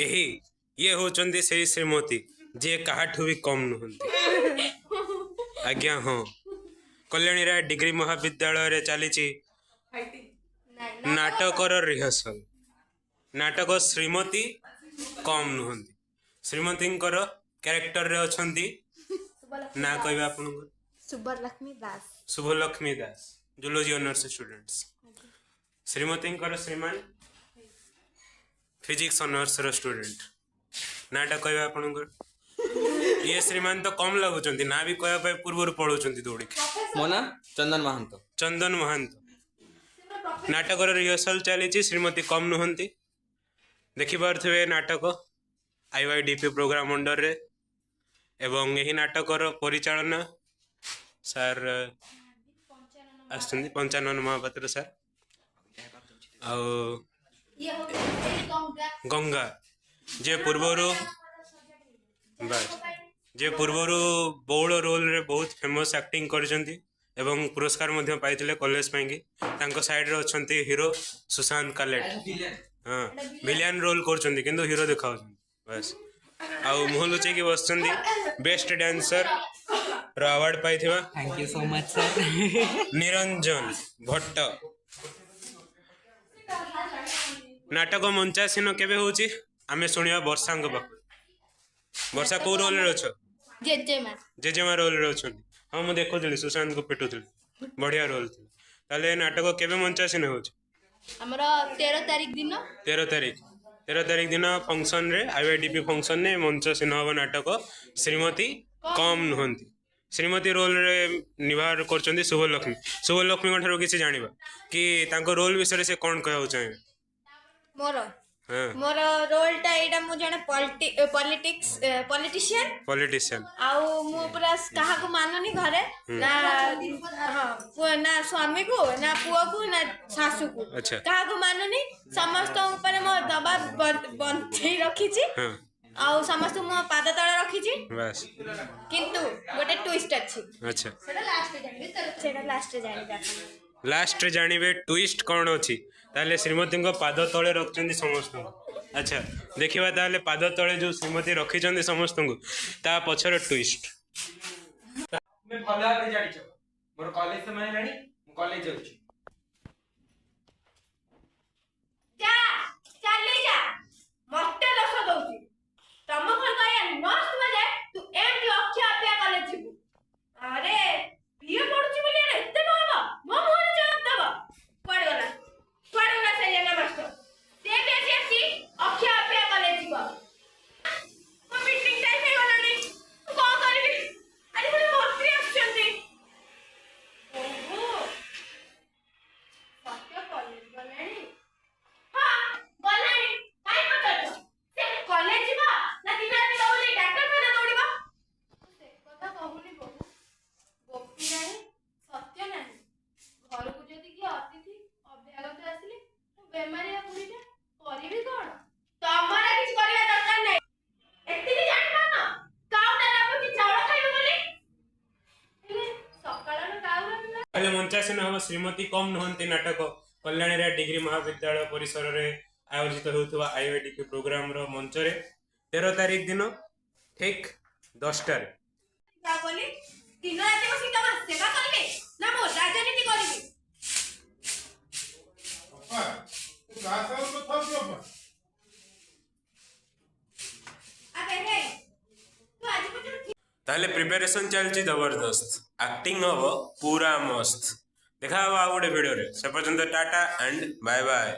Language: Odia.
ଏହି ଇଏ ହେଉଛନ୍ତି ସେଇ ଶ୍ରୀମତୀ, ଯିଏ କାହାଠୁ ବି କମ୍ ନୁହନ୍ତି ଆଜ୍ଞା। ହଁ, କଲ୍ୟାଣୀ ରାୟ ଡିଗ୍ରୀ ମହାବିଦ୍ୟାଳୟରେ ଚାଲିଛି ନାଟକର ରିହର୍ସଲ, ନାଟକ ଶ୍ରୀମତୀ କମ୍ ନୁହନ୍ତି। ଶ୍ରୀମତୀଙ୍କର କ୍ୟାରେକ୍ଟରରେ ଅଛନ୍ତି, ନା କହିବେ ଆପଣଙ୍କର? Subhalakshmi Das. Subhalakshmi Das, zoology honours students. ଶ୍ରୀମତୀଙ୍କର ଶ୍ରୀମାନ ଫିଜିକ୍ସ ଅନର୍ସର ଷ୍ଟୁଡେଣ୍ଟ, ନାଁଟା କହିବେ ଆପଣଙ୍କର? ଇଏ ଶ୍ରୀମାନ ତ କମ୍ ଲାଗୁଛନ୍ତି, ନାଁ ବି କହିବା ପାଇଁ ପୂର୍ବରୁ ପଳଉଛନ୍ତି ଦୌଡ଼ିକି। ମୋ ନାଁ ଚନ୍ଦନ ମହାନ୍ତ। ଚନ୍ଦନ ମହାନ୍ତ। ନାଟକର ରିହର୍ସାଲ ଚାଲିଛି, ଶ୍ରୀମତୀ କମ୍ ନୁହନ୍ତି। ଦେଖିପାରୁଥିବେ, ନାଟକ ଆଇୱାଇଡିପି ପ୍ରୋଗ୍ରାମ ଅଣ୍ଡରରେ ଏବଂ ଏହି ନାଟକର ପରିଚାଳନା ସାର୍ ଆସିଛନ୍ତି, ପଞ୍ଚାନନ ମହାପାତ୍ର ସାର୍। ଆଉ ଗଙ୍ଗା, ଯିଏ ପୂର୍ବରୁ, ବାସ୍, ଯିଏ ପୂର୍ବରୁ ବଉଳ ରୋଲରେ ବହୁତ ଫେମସ୍ ଆକ୍ଟିଂ କରିଛନ୍ତି ଏବଂ ପୁରସ୍କାର ମଧ୍ୟ ପାଇଥିଲେ କଲେଜ ପାଇଁକି। ତାଙ୍କ ସାଇଡ଼ରେ ଅଛନ୍ତି ହିରୋ ସୁଶାନ୍ତ କାଲେଟ। ହଁ, ଭିଲିଆନ ରୋଲ କରୁଛନ୍ତି କିନ୍ତୁ ହିରୋ ଦେଖାଉଛନ୍ତି, ବାସ୍। ଆଉ ମୁହଁ ଲୁଚେଇକି ବସିଛନ୍ତି ବେଷ୍ଟ ଡ୍ୟାନ୍ସର ର ଆୱାର୍ଡ ପାଇଥିବା Thank you so much, sir. Niranjan Bhatt. ନାଟକ ମଞ୍ଚାସୀନ କେବେ ହଉଛି, ଆମେ ଶୁଣିବା ବର୍ଷାଙ୍କ ପାଖରୁ। ବର୍ଷା, କୋଉ ରୋଲରେ ଅଛ? ଜେଜେମା। ଜେଜେମା ରୋଲରେ ଅଛନ୍ତି। ହଁ, ମୁଁ ଦେଖୁଥିଲି, ସୁଶାନ୍ତକୁ ପିଟୁଥିଲି, ବଢିଆ ରୋଲ ଥିଲା। ତାହେଲେ ଏ ନାଟକ କେବେ ମଞ୍ଚାସୀନ ହେଉଛି? ଆମର 13 ତାରିଖ ଦିନ। 13 ତାରିଖ। 13 ତାରିଖ ଦିନ ଫଙ୍କସନରେ, ଆଇୱାଇଡିପି ଫଙ୍କସନରେ ମଞ୍ଚାସୀନ ହବ ନାଟକ ଶ୍ରୀମତୀ କମ୍ ନୁହନ୍ତି। ଶ୍ରୀମତୀ ରୋଲରେ ନିର୍ବାହ କରୁଛନ୍ତି ଶୁଭଲକ୍ଷ୍ମୀ। ଶୁଭଲକ୍ଷ୍ମୀଙ୍କ ଠାରୁ କିଛି ଜାଣିବା କି ତାଙ୍କ ରୋଲ ବିଷୟରେ ସେ କ'ଣ କହିବାକୁ ଚାହିଁବେ। ମୋର ମୋର ରୋଲଟା ଏଇଟା, ମୁଁ ଜଣେ ପଲିଟିକ୍ସ ପଲିଟିସିଆନ। ପଲିଟିସିଆନ। ଆଉ ମୁଁ ପୁରା କାହାକୁ ମାନୁନି ଘରେ, ନା, ହଁ, ନା ସ୍ୱାମୀକୁ, ନା ପୁଅକୁ, ନା ଶାଶୁକୁ। କାହାକୁ ମାନୁନି। ସମସ୍ତଙ୍କ ଉପରେ ମୋ ଦବାବ ବଞ୍ଚେଇ ରଖିଛି। ଆଉ ସମସ୍ତଙ୍କୁ ମୋ ପାଦ ତଳେ ରଖିଛି। କିନ୍ତୁ ଗୋଟେ ଟୁଇଷ୍ଟ ଅଛି। ସେଟା ଲାଷ୍ଟରେ ଜାଣିବେ ଆପଣ। ଲାଷ୍ଟରେ ଜାଣିବେ ଟୁଇଷ୍ଟ କ'ଣ ଅଛି। ତାହେଲେ ଶ୍ରୀମତୀଙ୍କ ପାଦ ତଳେ ରଖିଛନ୍ତି ସମସ୍ତଙ୍କୁ। ଆଚ୍ଛା, ଦେଖିବା ତାହେଲେ ପାଦ ତଳେ ଯୋଉ ଶ୍ରୀମତୀ ରଖିଛନ୍ତି ସମସ୍ତଙ୍କୁ, ତା ପଛର ଟୁଇଷ୍ଟ। ତୁମେ ଭଲ ଭାବରେ ଜାଣିଛ, ମୋର କଲେଜ ସମୟ ହେଲାଣି, ମୁଁ କଲେଜ ଯାଉଛି। ଯା, ଚାଲି ଯା। ମତେ ଦୋଷ ଦଉଛି। ତମ ଘରକୁ ଆଇଆ ନ ଆସିବା ଯାଏ ତୁ ଏମିତି ଅଖିଆ ଅପିଆ କଲେଜ ଯିବୁ। ଆରେ, ବିଏ ପଢୁଛି ବୋଲି ଏଇଟା ଏତେ ହବ? ମୋ ମୁହଁରେ ଜବାବ ଦବ? କୁଆଡେ ଗଲା, କୁଆଡେ ଗଲା ସେ ଜେନା ମାଷ୍ଟର? ସେ ବି ଆଜି ଆସି ଅଖିଆ ଅପିଆ କଲେଜ ଯିବ। ମୋ ମିଟିଂ ଟାଇମ୍ ହେଇଗଲାଣି, ମୁଁ କଣ କରିବି? ଆଜି ପୁଣି ମନ୍ତ୍ରୀ ଆସୁଛନ୍ତି। ଓହୋ, ସତ୍ୟ କଲେଜ ଗଲାଣି? ହଁ, ଗଲାଣି। କାଇଁ ପଚାରୁଛ? ସେ କଲେଜ ଯିବ ନା ଦିନ ରାତି ବାବୁ ନେଇ ଡାକ୍ତରଖାନା ଦୌଡ଼ିବ? ସେ କଥା କହୁନି ବୋହୁ। ଗୋପୀ ନାହିଁ, ସତ୍ୟ ନାହିଁ। ଘରକୁ ଯଦି କିଏ ଅତିଥି ଅଭ୍ୟାଗତ ଆସିଲେ ମୁଁ ବେମାରିଆ ବୁଢ଼ୀଟା କରିବି କଣ? ତମର କିଛି କରିବା ଦରକାର ନାହିଁ। ଏତିକି ଜାଣିପାରୁନ, କାଉଟା ରାବୁଛି ଚାଉଳ ଖାଇବ ବୋଲି? ହେଲେ ସକାଳର କାଉ ରାବିବା। ତାହେଲେ ମଞ୍ଚାସୀନ ହବ ଶ୍ରୀମତୀ କମ୍ ନୁହନ୍ତି ନାଟକ କଲ୍ୟାଣୀ ରାୟ ଡିଗ୍ରୀ ମହାବିଦ୍ୟାଳୟ ପରିସରରେ ଆୟୋଜିତ ହେଉଥିବା ଆଇୱାଇଡିପି ପ୍ରୋଗ୍ରାମର ମଞ୍ଚରେ 13 ତାରିଖ ଦିନ ଠିକ 10ଟାରେ। ତା ବୋଲି ଦିନ ରାତି ବସି ତମର ସେବା କରିବି ନା ମୁଁ ରାଜନୀତି କରିବି? ଅପା, ତୁ କାହା ସାଙ୍ଗରେ କଥା ହଉଛୁ ଅପା? ଆବେ ହେ, ତୁ ଆଜି ପର୍ଯ୍ୟନ୍ତ ତାହେଲେ ପ୍ରିପାରେସନ ଚାଲିଛି ଜବରଦସ୍ତ, ଆକ୍ଟିଂ ହବ ପୁରା ମସ୍ତ। ଦେଖା ହବ ଆଉ ଗୋଟେ ଭିଡ଼ିଓରେ, ସେ ପର୍ଯ୍ୟନ୍ତ ଟାଟା ଆଣ୍ଡ ବାଏ ବାଏ।